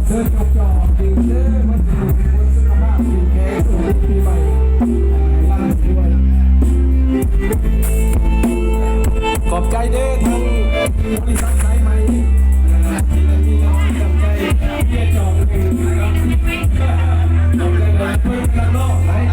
ເຊີນຈອບໆ ດື່ມເດີ ມາດື່ມ ຄົນສຸຂະພາບແຂງແຮງ ສະຫວັດດີປີໃໝ່ ໃຫ້ລ່ຳໃຫ້ລວຍ. ຂອບໃຈເດີ ທາງບໍລິສັດສາຍໄໝ ທີ່ໄດ້ມີນ້ຳຈິດນ້ຳໃຈ ເບຍຈອກໜຶ່ງ ຂອບໃຈຫຼາຍ ເພິ່ນກຳລັງລອກຫຼາຍ.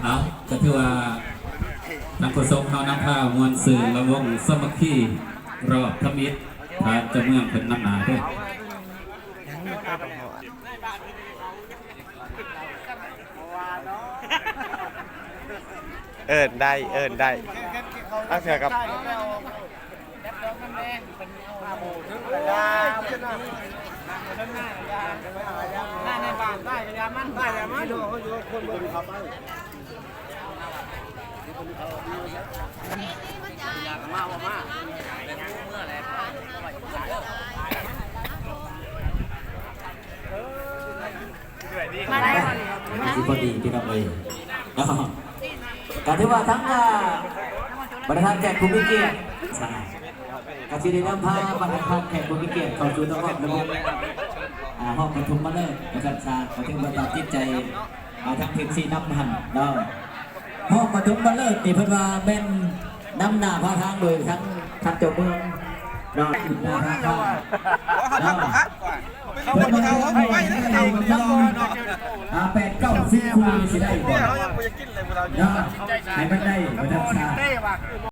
ເອົາ ກໍຖືວ່າທາງໂຄສົກເຮົານຳພາມ່ວນຊື່ນ ລະວົງສາມັກຄີ ລອບທຳອິດ ທ່ານເຈົ້າເມືອງເພິ່ນນຳໜ້າເດີ. ເອີ້ນໄດ້ ເອີ້ນໄດ້ ລາງເທື່ອກັບ ມາໄດ້ບໍ່ນີ້? ມັນຊິພໍດີພີ່ນ້ອງເອີຍເນາະ. ກໍຖືວ່າທັງ ອ່າ ບັນດາທ່ານແຂກຜູ້ມີກຽດ ກໍຊິໄດ້ນຳພາບັນດາທ່ານແຂກຜູ້ມີກຽດເຂົ້າສູ່ທາງຮອບລະບົບ ອ່າ ຮອບປະຖົມມະເລີກວ່າຊັ້ນຊະ. ກໍຖືວ່າຕາມຈິດໃຈ ອ່າ ທາງເພັບຊີນຳຫັ້ນເນາະ. ຮອບປະຖົມມະເລີກນີ້ເພິ່ນວ່າແມ່ນນຳໜ້າພາທາງໂດຍທັງທ່ານເຈົ້າເມືອງເນາະ ນຳໜ້າພາທາງເນາະ. ເພິ່ນວ່າ ອ່າ ແປດເກົ້າສິບຄູ່ນີ້ຊິໄດ້ບໍ່ເນາະ ໃຫ້ມັນໄດ້ວ່າຊັ້ນຊະ.